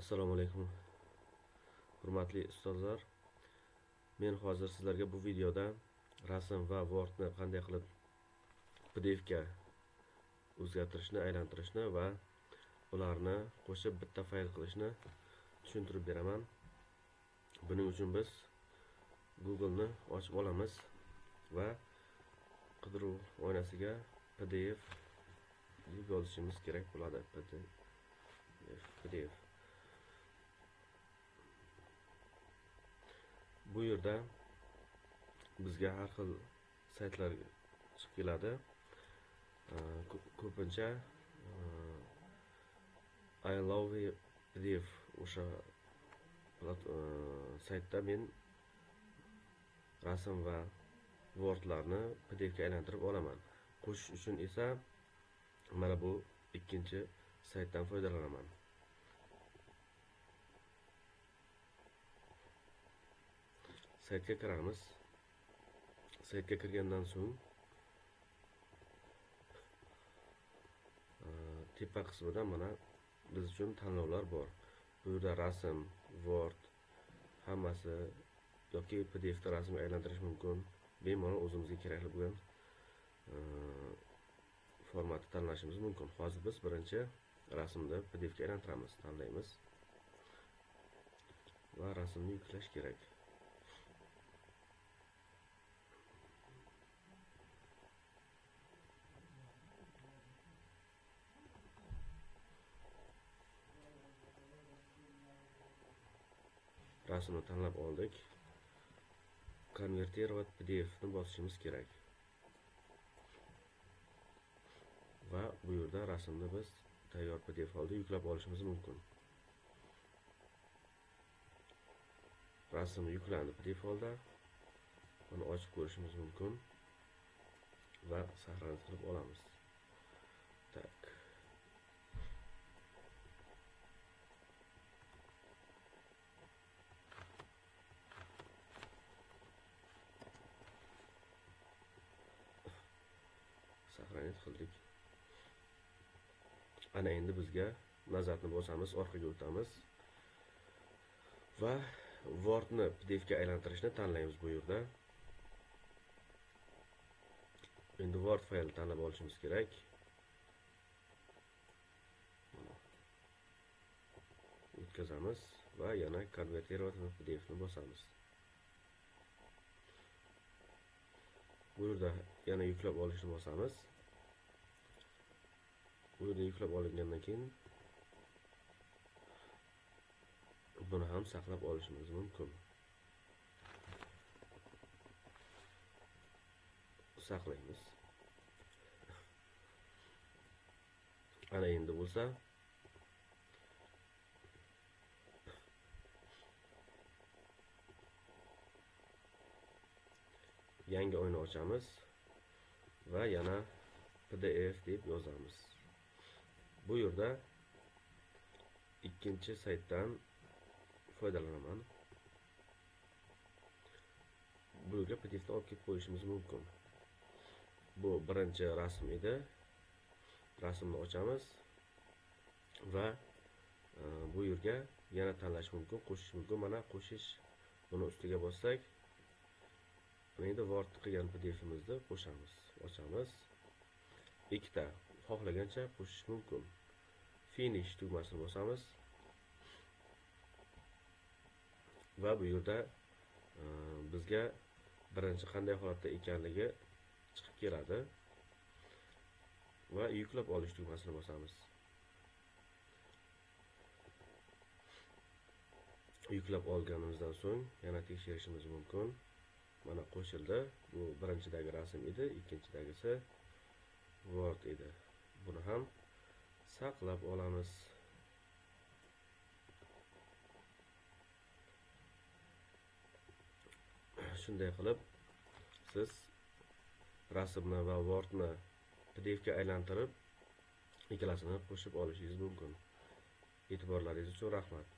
Assalomu alaykum hurmatli ustozlar. Men hozir sizlarga bu videoda rasm va Wordni qanday qilib PDF ga o'zgartirishni, aylantirishni va ularni qo'shib bitta fayl qilishni tushuntirib beraman. Buning uchun biz Google'ni ochib olamiz va qidiruv oynasiga PDF deb yozishimiz kerak bo'ladi. PDF. Bu yerda bizga har xil saytlar chiqib keladi. Ko'pincha I love PDF o'sha saytda men rasm va Wordlarni PDF ga aylantirib olaman. Qo'shish uchun esa mana bu ikkinchi saytdan foydalanaman. Saytga kiramiz. Saytga kirgandan so'ng tepa qismida mana biz uchun tanlovlar bor. Bu yerda rasm, Word hammasi yoki PDF da rasmga aylantirish mumkin. Bemalol o'zimizga kerakli bo'lgan formatni tanlashimiz mumkin. Hozir biz birinchi rasmni PDF ga aylantiramiz, tanlaymiz va rasmni yuklash kerak. Rasmni tanlab oldik. Konvertirovat PDF ni bosishimiz kerak. Va bu yerda rasmni biz tayyor PDF holda yuklab olishimiz mumkin. Rasm yuklandi PDF holda. Buni ochib ko'rishimiz mumkin va saqlanib qilib olamiz. Tak. Saqlanib qildik. Ana endi bizga nazarni bosamiz, orqaga o'tamiz va Wordni PDF ga aylantirishni tanlaymiz bu yerda. Endi Word faylini tanlab olishimiz kerak. O'tkazamiz va yana konvertirovat PDF ni bosamiz. Bu yerda yana yuklab olishni bosamiz. Bu yerda yuklab olingandan keyin buni ham saqlab olishimiz mumkin. Saqlaymiz. Ana endi bo'lsa yangi oyna ochamiz va yana PDF deb yozamiz. Bu yerda ikkinchi saytdan foydalanaman. Bu yerga PDF ni olib kelib qo'yishimiz mumkin. Bu birinchi rasm edi. Rasmni ochamiz va bu yerga yana tanlash mumkin, qo'shish mumkin. Mana qo'shish, buni ustiga bossak, endi Word qilgan PDFimizni qo'shamiz, ochamiz. Ikkita xohlagancha qo'shish mumkin. Finish tugmasini bosamiz va bu yerda bizga birinchi qanday holatda ekanligi chiqib keladi va yuklab olish tugmasini bosamiz. Yuklab olganimizdan so'ng yana tekshirishimiz mumkin. Mana qo'shildi. Bu birinchidagi rasm edi, ikkinchidagisi Word edi. Buni ham saqlab olamiz. Shunday qilib siz rasmni va Wordni PDF ga aylantirib ikkalasini qo'shib olishingiz mumkin. E'tiborlaringiz uchun rahmat.